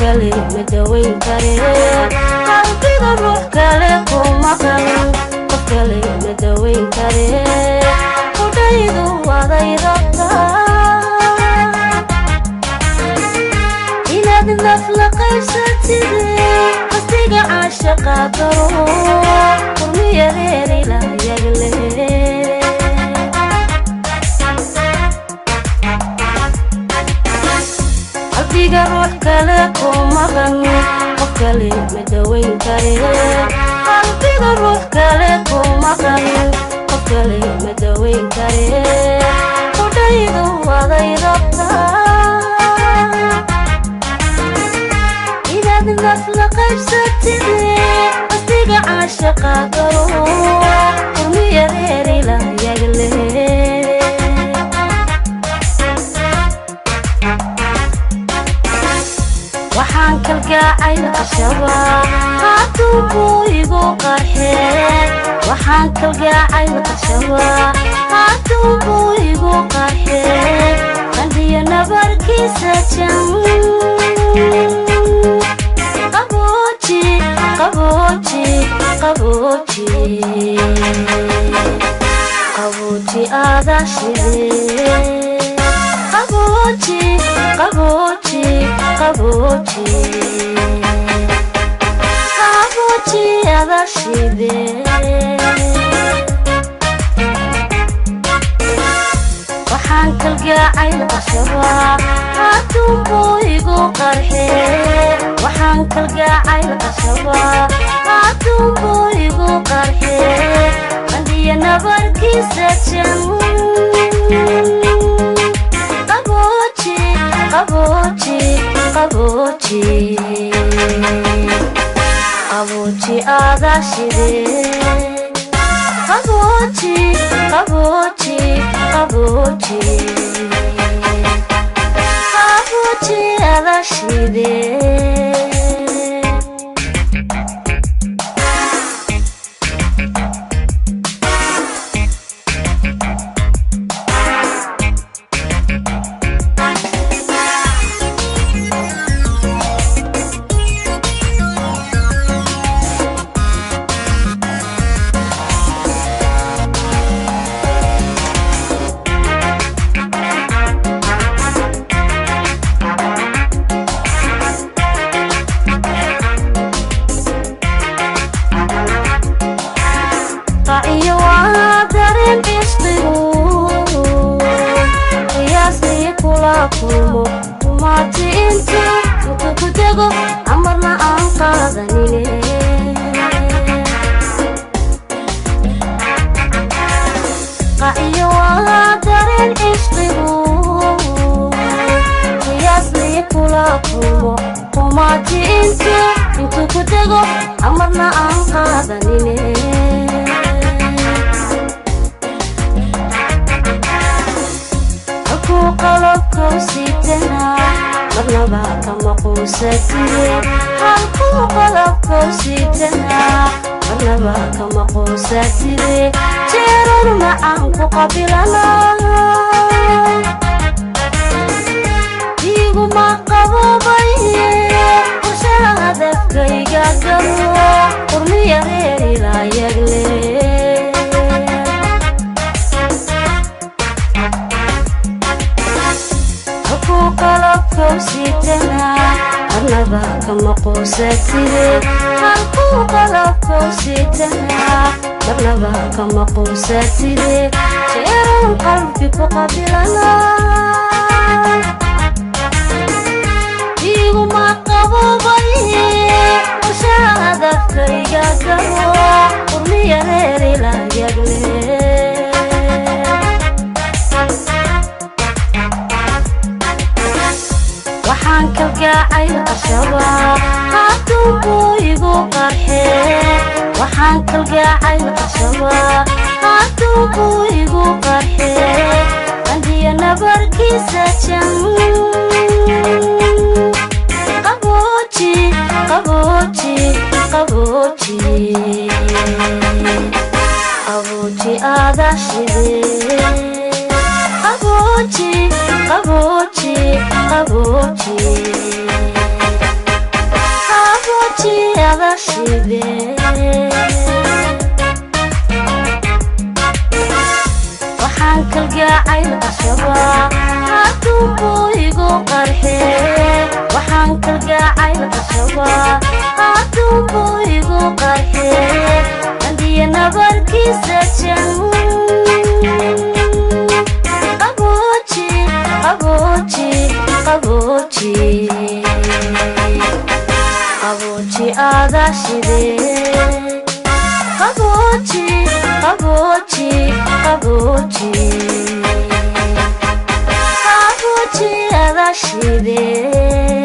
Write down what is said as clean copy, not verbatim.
Kale ma dawayn kare, qalbiga ruux kale ku maqan. Qof kale ma dawayn kare, qudhaydu waday rabtaa inaad naf la qaybsatide. Qastiga caashaqa garo, qurmiyareerila yagle. Qalbiga ruux kale ku maqan, qof kale ma dawayn kare, qalbiga ruux kale ku maqan. Qof kale ma dawayn kare, qudhaydu waday rabtaa inaad naf la qaybsatide. Qastiga caashaqa garo, qurmiyareerila yagle. Waxaan kalgacayl qashabaa hadduu buu igu qarxee, waxaan kalgacayl qashabaa hadduu buu igu qarxee, qandiyo nabarkiisa jan. Qabooji, qabooji, qabooji, qabooji aada shidee. Qabooji, qabooji, qabooji, qabooji ada shidee. Waxaan kalgacayl qashabaa hadduu buu igu qarxee, waxaan kalgacayl qashabaa hadduu buu igu qarxee, qandiyo nabarkiisa jan. Qabooji, qabooji, qabooji, qabooji aada shidee. Qabooji, qabooji, qabooji, qabooji ada shidee. Qaciyo waa dareen cishqigu, qiyaastii kula kulmo kumaati intu ku dego, amarna aan qaadanine. Qaciyo waa dareen cishqigu, qiyaastii kula kulmo kumaati intu ku dego, amarna aan qaadanine. Halkuu qalabka u siitana marnaba kama quusatide, halkuu qalabka u siitana marnaba kama quusatide. Jeerar macaan ku qabilana, iguma qabobaye. Qorshaha hadafkayga galo, qurmiya reerila yagle. Halkuu qalabka u siitana marnaba kama quusatide, halkuu qalabka u siitana marnaba kama quusatide. Jeeran qalbi ku qabilana, iguma qabobaye. Qorshaha hadafkayga galo, qurmiya reerila yagle. Waxaan kalgacayl qashabaa hadduu buu igu qarxee, waxaan kalgacayl qashabaa hadduu buu igu qarxee, qandiyo nabarkiisa jan. Qabooji, qabooji, qabooji, qabooji aada shidee. Qabooji, qabooji, qabooji. Shide. Waxaan kalgacayl qashabaa hadduu igu qarxee. Waxaan kalgacayl qashabaa hadduu igu qarxee, andiya nabarkiisa jan. Qabooji, qabooji, qabooji, qabooji aadaa shidee. Qabooji, qabooji, qabooji, qabooji adaa shidee.